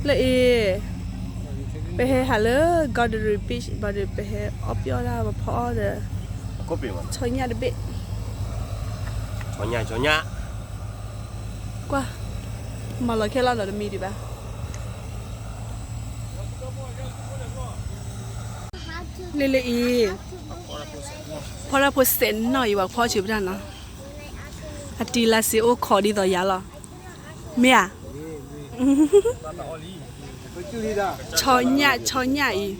လၢအံၤ ပဟဲဟးလၢ Gaundere Beach ဘၣ်ဒီး ပဟဲအီၣ်ပျီၢ်ဒၣ်ပဖီအီၣ်ဒီး ဆီညၣ်တဘ့ၣ် ဆီညၣ် ဆီညၣ် ကွၢ် မၤလီၤခဲလၢာ်ဒီးတမံၤဒံးဘၣ် လၢလၢအံၤ ဖီတၢ်ဖိစဲးနီၣ်အံၤ ပှၤဖီဆံးပတၢ်နီၤ အတံၤလါစ့အိၣ်ခိးဒ်သိးယၤလီၤ မ့ၢ်ဧါ ဆီညၣ် ဆီညၣ်အံၤ ဘ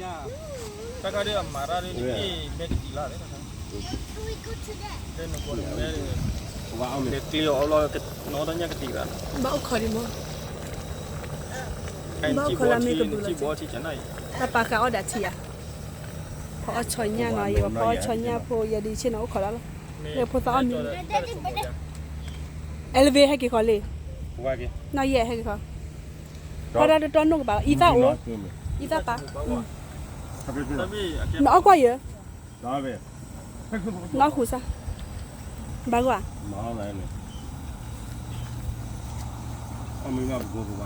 ၣ်အိၣ်ခိးလၢမ့ၢ်ကဘုးလီၤ တၢ်ပာ်ဃာ်အီၣ်ဒၣ်ထံဧါ ဖီအီၣ်ဆီညၣ်နီၤ ယပဖီအီၣ်ဆီညၣ်ဖိ ယဒုးဆ့ၣ်နီၤအိၣ်ခိးဒၣ်လီၤ လၢဖိသၣ်အီၣ်မံၤ Elevate ဟဲက့ၤဃီလံ နီၢ်ယဲၢ်ဟဲက့ၤဃီ ဖီတၢ်တတီၢ်နီၢ်ကပၤလီၤ အံသၣ်အိၣ် အံသၣ်ပာ် နအီၣ်ကွၢ်ယဲ နအီၣ်ဃုာ်စၢ် ဘၣ်ဂီၢ်ဧါ န့ၣ်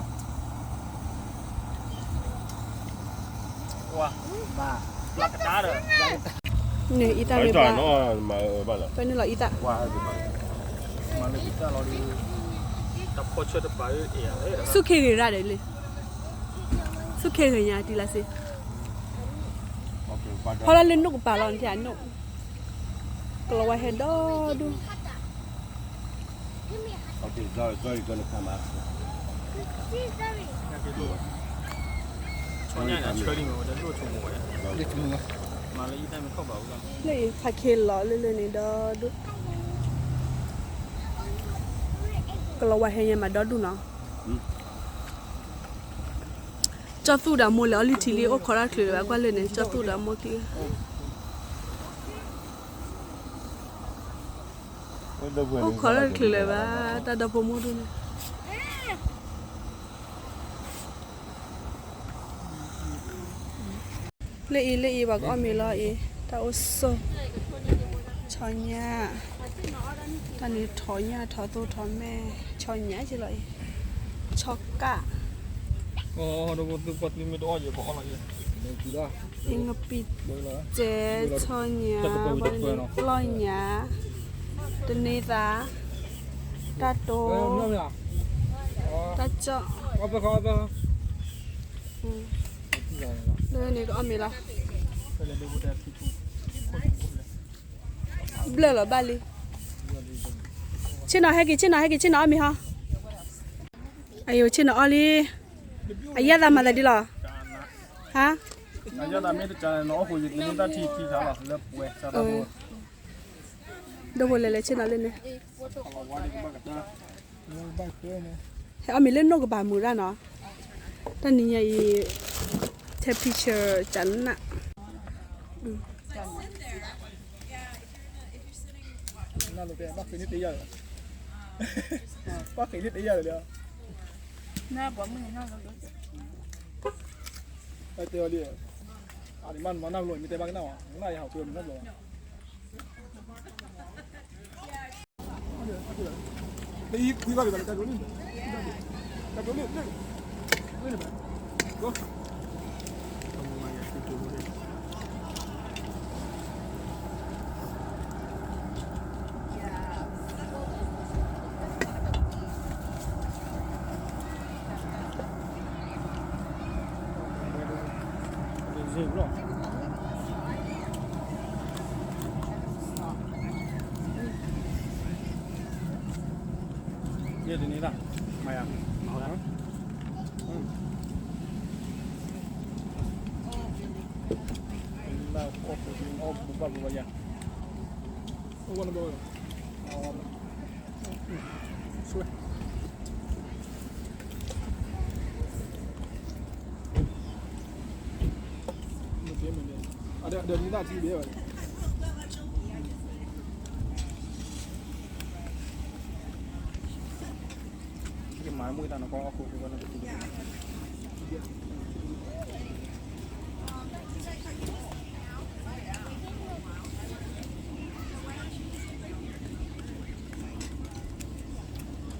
အံသၣ်မ့ၢ်ဘၣ် ပန့ၣ်လီၤအံသၣ် ဆူၣ်ခ့ဂ့ၤရၣ်ဒီးလံ ဆူၣ်ခ့ဂ့ၤညါတံၤလါစ့ ဖီလၢလၢနိၣ်ကပၤလီၤ နထံၣ်အနိၣ် ကလီၤဝါဟဲဒီဒူၣ် လၢအံၤဖးခ့လီၤလၢလၢန့ၣ်ဒီဒူၣ် ကလီၤဝါဟဲညါမးဒီဒူၣ်နီၤ ကၠီၣ်သူၣ်ဒီးမိၢ်လဲၤအီၣ်လုၢ်ထံလံ အိၣ်ခိးတၢ်ချုးလၢၤဘၣ် ကွၢ်လၢန့ၣ် ကၠီၣ်သူၣ်ဒီးမိၢ်ခံဂၤ အိၣ်ခိးတၢ်ချုးလၢၤဘၣ် တၢ်ဒီဖိမိၢ်ဒိၣ်န့ၣ် လၢအံၤ လၢအံၤ ပှၤကအီၣ်မ့ၤလီၤအံၤ တၢ်အိၣ်ဆိၣ် ဆီညၣ် တၢ်န့ၣ်ထိးညၣ် ထိးသိၣ်ထိးမဲၢ် ဆီညၣ်က့လီၤအံၤ ဆီကၣ် အံၤ ငပံၤစဲ ဆီညၣ် ပှၤန့ၣ် ပျီၢ်ညၣ် တန့သး တၢ်တိ တၢ်ကၠီၣ် လၢန့ၣ်ကအီၣ်မ့ၤလီၤ ဘျၢၣ်လီၤဘၣ်လံ ဆ့ၣ်နီၤဟဲက့ၤ ဆ့ၣ်နီၤဟဲက့ၤ ဆ့ၣ်နီၤအီၣ်မ့ၤဟီ အယိၤဆ့ၣ်နီၤအီၣ်လံ အယၣ်သးမၤသးဒ်လီၤ ဟါ ဒိၣ်ဖိလဲၤလဲၤဆ့ၣ်နီၤလၢန့ၣ် ဟဲအီၣ်မ့ၤလၢနိၣ်ကပၤမုာ်ရၣ်နီၤ တၢ်နံၤညါအံၤ temperature ကနၣ် ဘၣ်ဃ့န့ၢ်တယၢ်လၢ ဘၣ်ဃ့န့ၢ်တယၢ်လၢ တဲအီၤလံ အမ့ၢ်နမၤနၢ်ဘျီ မ့ၢ်တဲဘၣ်ကနၣ်ဝဲ ကနၣ်ယဟးကွံာ်မ့ၢ်နၢ်ဘျီ ယဲၢ်တနံၤလၢ မၤယၤ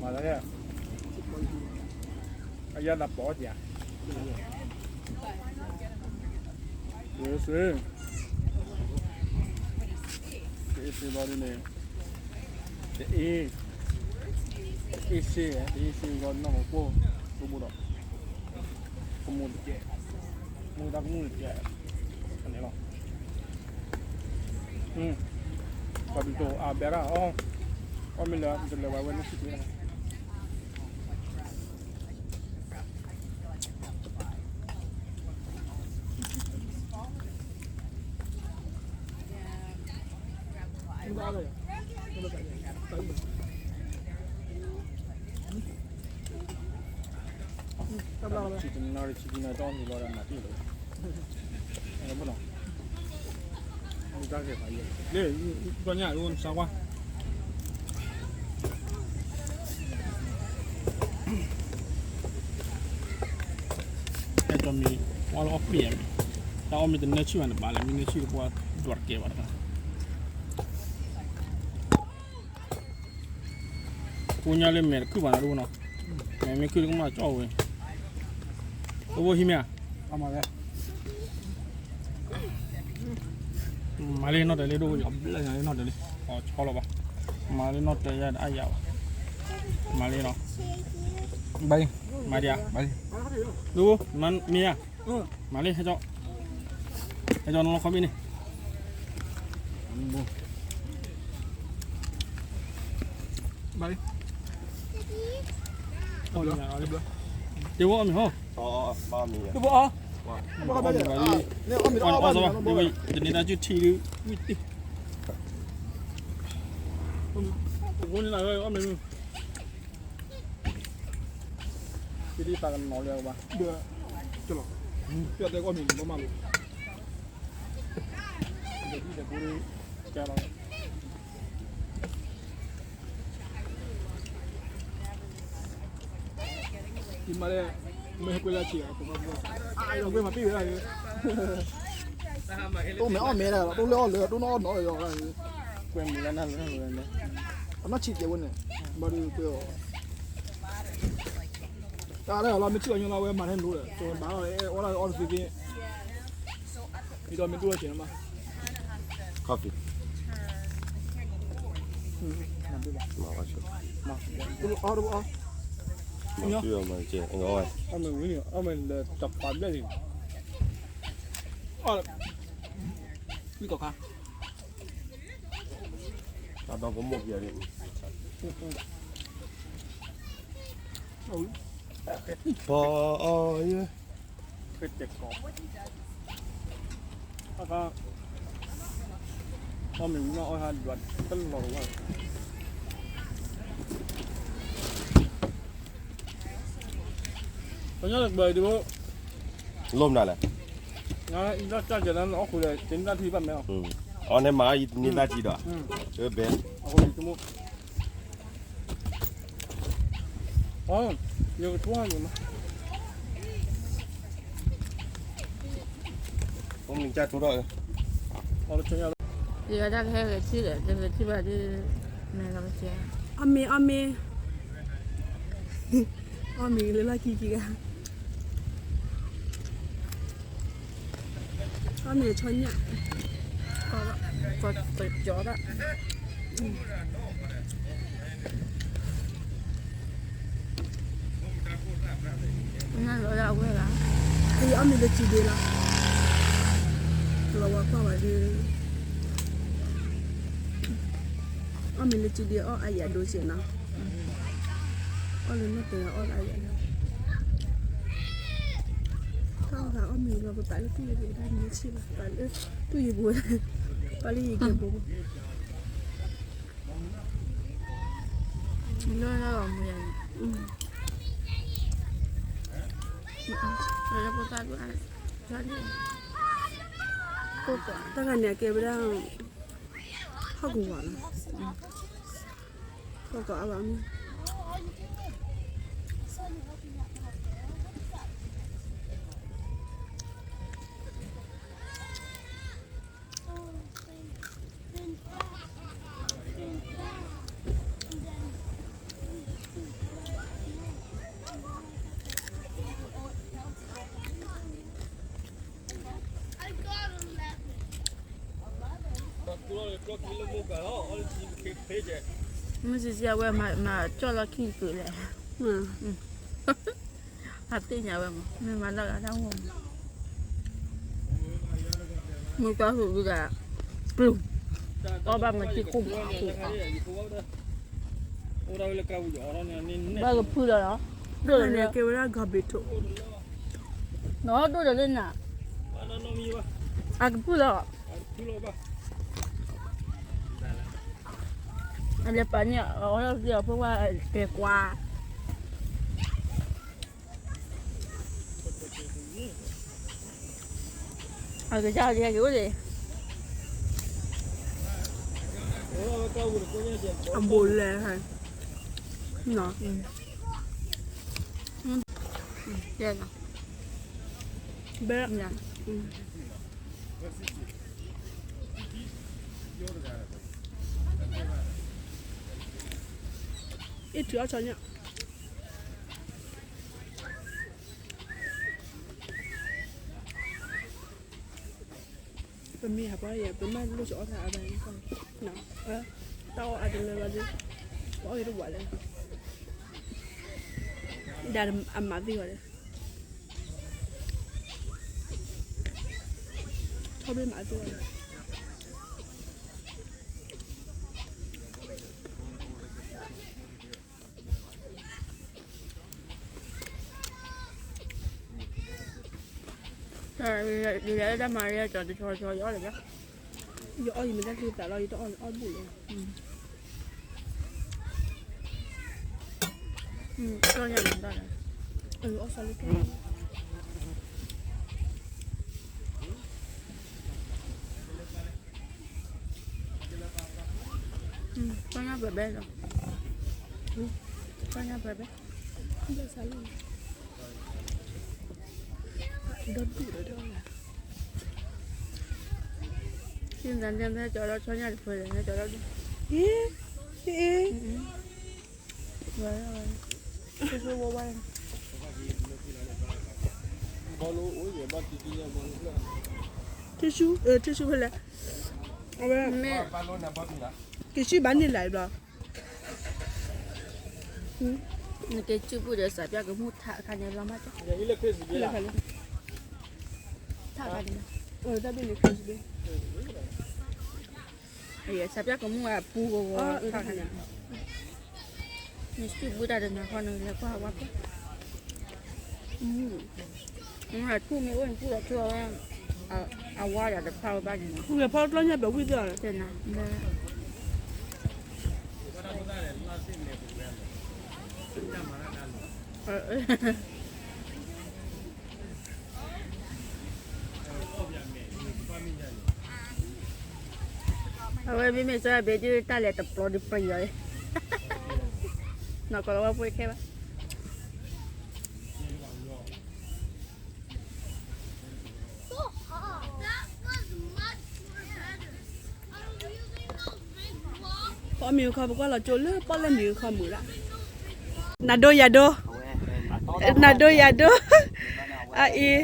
မၤဝဲ အယၤသးပီၢ်ဧါ တအ့စ့, တအ့စ့ဘၣ်ဒ်န့ၣ်, တအ့, တအ့စ့, တအ့စ့ဘၣ်နီၢ်မကိၢ်, တဘိဒီး, ကမူၣ်တကဲ, မူၢ်တၢ်ကမူၣ်တကဲ, န့ၣ်လီၤ. ပှၤဒ်သိးအဘဲဒၣ်အီၣ်, အီၣ်မ့ၢ်လၢတလဲၤဝဲဝဲန့ၣ်ဆံးက့, ဆံးတနံၤနီၤ ဆံးတနံၤနီၤ တအီၣ်မ့ၤဘၣ်ဒီးမၤတ့ၢ်လီၤ, တၢ်ဂ့ၢ်ဖးယံာ်, လၢ, ဒီညၣ်အိၣ်နစါကွၢ် အဲၣ်ဒိးမံၤ, ဝါလၢအီၣ်ပ့ၢ်အမံၤ, တၢ်အီၣ်မ့ၢ်တနၢဆံၣ်ဘၣ်န့ၣ် ဘၣ်လဲၣ်, မ့ၢ်နၢဆံၣ်တပှၢ်ဒွးတကဲဘၣ်တခါ, ကိညါလၢမဲာ်တခုၣ်ဘၣ်နီၤ တအိၣ်နီၤ, မဲာ်မ့ၢ်ခုၣ်တကမၣ်ကၠီၣ်ဝဲ, တအိၣ်ဟံးမ့ၢ်ဧါ မၤလၢနီၢ်တဲာ်လံ ဒိၣ်ဝဲအဘျဲၣ်ညါလၢနီၢ်တဲာ်လံ, အီၣ်ဆီလီၤဘၣ်, မၤလၢနီၢ်တဲာ်ယါတအါယၤဘၣ်, မၤလၢနီၤ, ဘၣ်, မၤဒံးဧါ, ဒိၣ်, မ့ၢ်ဧါ, မၤလၢ, ဟဲကၠီနီၤလီၤခီဘ့ၣ်န့ၣ်, ဘၣ်, တဲဝဲအီၣ်မ့ၤဟီ, တဲဝဲအီၣ်, အီၣ်မ့ၤဘၣ်, တနံၤတၢ်စုထံဒု, ဝံၤတ့ၢ်, အဃိန့ၣ်လၢအီၣ်မ့ၤ, ကဒံသးကနီၤလၢအဘၣ်, ဒီး, ကၠီလီၤ, ကၠီတဲကအီၣ်မ့ၤန့ၣ် ဘၣ်မၤလိာ်, ဒီးဒ်တကူ, ကၠီလီၤ, မၤလဲၣ်, မ့ၢ်ဟဲကွဲလၢဆံး, ကွဲမၤပ့ၢ်ဝဲဒၣ်, တိၢ်မဲာ်အီၣ်မဲာ်ဒၣ်လီၤ, တိၢ်လၢအီၣ်လၢ တိၢ်နီၣ်အီၣ်နီၣ်လီၤ, ကွဲမုာ်လၢနၢ်လၢနၢ်လၢ, အနီၢ်ဆံးကဲဝဲန့ၣ်, ဘၣ်ဒီးကွဲအီၤ, တၢ်လၢလီၤ မ့ၢ်ထံၣ်အီၤညီလီၤ ဝဲမၤထဲလိၤဒီး ကဘၣ်လီၤ အီၣ်ဒၣ်အီၣ်တသ့သ့, မ့ၢ်ဒီးမ့ၢ်ဒိၣ်ဝဲဆဲးမး, coffee, အီၣ်တဘၣ်အီၣ်, မ့ၢ်ဝံၤန့ၣ် အီၣ်မ့ၢ်လၢတပာ်ဘျဲၣ်လံ, မ့ၢ်ကီၢ်ခါ, အဒီကမိၣ်ပျဲၢ်လံ, ပအီယဲ, အခါ, အီၣ်မ့ၢ်ဝံၤမး အီၣ်ဟးဒွးတလီၢ်တဝါ, ပညီတကဘၢၣ်ဒံးဘိ, လိၣ်မနုၤလဲၣ်, အီၣ်န့ၣ်မၤအံၤတနံၤသၢထံၣ်ဒီး, ဘဲ, ယကထီၣ်ယမး, အိၣ်မ့ၢ်ကၢ်ထူထီၣ်, ယတၢ်ကဟဲဂဲၤထံၣ်ဒီး တဂဲၤထံၣ်ဘၣ်ဒ်, အီၣ်မ့ၤအီၣ်မ့ၤ, အီၣ်မ့ၤလၢလီၢ်ခံခံဂၤ, အီၣ်မ့ၤဆီညၣ်, ကီးကီးကီးဒၣ်, အီၣ်မ့ၤလၢစံဒ့လီၤ, လီၤဝါကွၢ်ဝဲဒၣ်, အီၣ်မ့ၤလၢစံဒ့အီၣ်အါယၤဒိကဲနီၤ, အီၣ်လၢနီၢ်တဲာ်အီၣ်အါယၤ, တၢ်အီၣ်ဂၤအီၣ်မ့ၤလီၤ ပပာ်လၢတူၢ်ယံၤပူၤတၢ်မံဆံၣ်ဘၣ်, ပာ်လၢတူၢ်ယံၤပူၤ, ပာ်လၢယံၤကဲပူၤ လၢလၢအမူယၤန့ၣ်, လၢပတၢ်ဒိၣ်အါ, တၢ်ဂၤန့ၣ်အကဲဝဲဒၣ်, ဟီၣ်ကဝီၤလီၤ, ဟီၣ်ကဝီၤအါဘၣ်မူ And then, and then, and then, မုၢ်ဆံဆံအဝဲမၤကၠီၣ်လီၤခံကုာ်လဲၣ်, အသ့ၣ်ညါဝဲမး မ့ၢ်မၤလီၤဂာ်တၢ်ဂီၢ်မး, မုၢ်ကီၢ်ဟူးဒုးဂၤ, ပျုၢ်, အီၣ်ဘၣ်မၤတံၢ်ကူၣ်မးကူၣ်, ဘၣ်ကဖုလီၤလီၤ, ဒိၣ်လီၤကဲဝဲဒၣ် garbage ထိး, နီၢ်ဒိၣ်ဒီးလၢနၤ, အကဖုလီၤ, အလဲၤပာ်န့ၢ်အီၤလီၤ အဖိခွါတဲကွၢ် အကစၢ်လၢကအိၣ်လံ, အဘူးလဲၣ်, ဘဲ, အ့ၣ်ထုးအီၣ်ဆီညၣ် ပမ့ၢ်ဟးပှၤယဲ ပမ့ၢ်လိၣ်ဆိအီၣ်တၢ်အါဘၣ်, တၢ်အီၣ်အါတလၢဘၣ်ဒီး, ပအီၣ်ဂ့ၤတဝးလဲၣ်, ဒၣ်အမၤသ့ၣ်ဂီၤဒီး, ထီၣ်ဘ့ၣ်မၤသ့ၣ်ဂီၤဒီး ယလဲၤလၢတၢ်မၤရၢကီးတဆီဆီ ယအီၣ်လၢၤဘၣ်, ယအီၣ်ယမ့ၢ်တၢ်သ့သးလီၤ ယတအီၣ်အီၣ်ဘူၣ်လၢၤ, အီၣ်ညၣ်လီၤတၢ်လီၤ, အီၣ်ဆီလၢတၢ် ပှၤညါပှဲၤဘဲလီၤ, ပှၤညါပှဲၤဘဲ, ဒီဒူၣ်ဒီးဒီး, ကၠီဒီးဆီညၣ်တဖျၢၣ်ဒီး ကၠီဒီဒူၣ်, အ့, အ့, ဝဲ, ဝဲ, ဝဲ, ဘီလူးအိၣ်ယဲဘၣ်တံတံယဲဘီလူးဖျၢၣ်, ထံဆူ, ထံဆူဖဲလဲၣ်, အဝဲ, မ့ၢ်, က့ၤဆူဘၣ်န့ၣ်လၢဘျီ, နက့ၤဆူပူၤဒီး စးပျၢ်ကမူၣ်ထးခါန့ၣ်လီၤမး, ထးခါန့ၣ်, တၢ်ဘ့ၣ်န့ၣ်, စးပျၢ်ကမူၣ်အပူၤဂီၤဂီၤထးခါန့ၣ်, နဆူပူၤတၢ်တနၤဃီနလဲၤကွၢ်ဝဲကွၢ်, ထူၣ်မ့ၢ်အိၣ်နထူၣ်ဒီးထူၣ်အဝဲ, အဝါယၤတဖၣ်ဝဲဘၣ်န့ၣ်, ဖီတဖျီညါပဝံၣ်သ့ၣ်အီၤ, အဝဲမ့မ့ၢ်စီၤဘ့ဒုးတၢ်လဲၤတပျီဒုးပယီၤ, နီၢ်ကီၢ်လီၤဝဲပှဲၤခဲဘၣ် ပအီၣ်မ့ၤအခီ ပကွၢ်လီၤကၠိလၢပီၣ်လဲၣ်မ့ၤအခီမုာ်ဒၣ်, နၤဒိယၤဒိ, နၤဒိယၤဒိ, အအံၤ,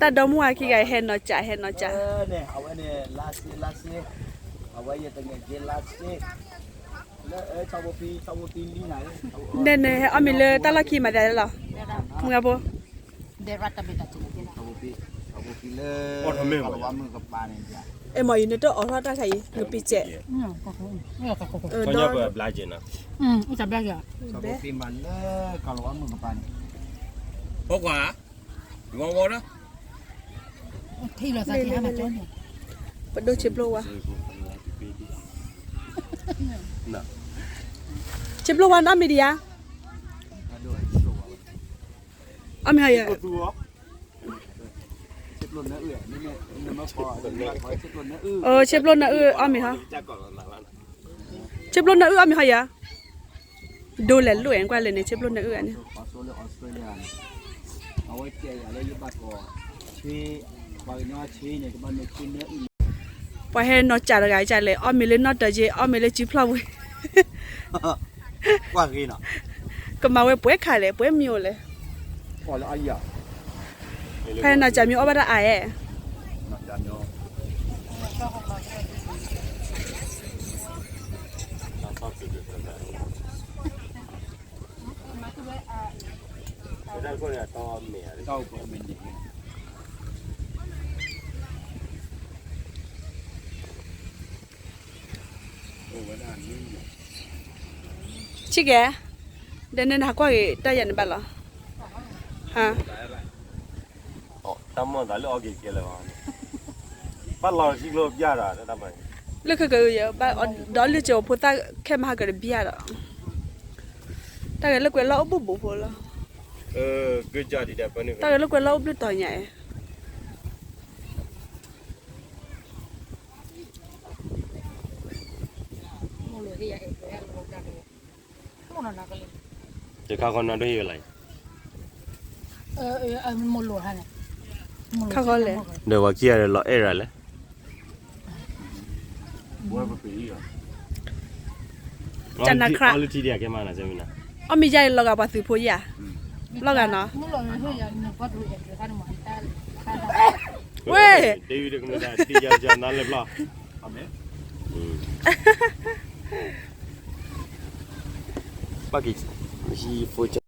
တၢ်ဒီမါဝၤခံဂၤ ဟဲနီၤစး ဟဲနီၤစး, အဝဲန့ၣ် လါစ့ လါစ့, အဝဲယတငဲးက့လါစ့, လၢအၢ ဆီဖိဖံ ဆီဖိဖံလံနၤ, နဲန့ၣ် ဟဲအီၣ်မ့ၤလၢတၢ်လီၢ်ခံမၤသးလီၤ, မုၢ်ဂၤဖိ အဲၣ်မး ယနတအီၣ်ထီၣ်တၢ်ခါအံၤ နပံၤစဲး, ဒီး, ဘျါက့ၤနၤ, ဘျါက့ၤ, ပဒိၣ်ဆ့ဖျိဝါ, ဆ့ဖျိဝါနအီၣ်မ့ၤဒံးဧါ, အီၣ်မ့ၤဟီယဲ, ဆ့ဖျိနၢအုၣ်အီၣ်မ့ၤဟီ, ဆ့ဖျိနၢအုၣ်အီၣ်မ့ၤဟီယၤ, ဒိလဲၤလိၣ်အဲၣ်ကွၢ်လဲၣ်န့ၣ် ဆ့ဖျိနၢအုၣ်ဂၤန့ၣ်, ပှၤဟဲနီၢ်စးတဂၤကလဲၣ် အီၣ်မ့ၤလၢနီၢ်တၢ်က့ အီၣ်မ့ၤလၢစုဖျီၣ်ဝဲ, ကမၤဝဲပှဲၤခါလဲၣ် ပှဲၤမံၤအိၣ်လဲၣ်, ဖဲနီၢ်စးမံၤအီၣ်ဘၣ်တၢ်အါဧါ, နီၢ်စးမံၤ, ဆံးကဲ, ဒီးန့ၣ်နဟးကွၢ်က့ၤတၢ်ယၤန့ၣ်ဘၣ်လီၤ. ဟါ, တၢ်မိၣ်သးလၢအီက့ၤကဲလၢၤဘၣ်, ဘၣ်လီၤဆံကျိဘၣ်ဒီးတၢ်ဘၣ်, လၢခဲကၢယဘၣ်ဒီးလၢကၠိဖိသၣ်ခဲမဟါကဒီးဘၣ်ဒီး, တၢ်ဂဲၤလၢကွဲးလီၢ်အိၣ်ဘူးဘူးဖိလီၤ. တၢ်ဂဲၤလၢကွဲးလီၢ်အိၣ်ဘျုးတီၤညါအံၤ တခါဃီနီၤဒိၣ်ဟံၣ်ဝဲလီၤ, ခါဃီလဲၣ်, ဒီးပှၤခံဂၤဒီးလီၤအဲၣ်ရၤလဲၣ်, ကနၤခရၣ်, အီၣ်မ့ၢ်ယါအံၤလီၤဂာ်ပှၤသုးဖိယါ, လီၤဂာ်နီၤ, ဝ့ၢ် ပကဟံးဖိ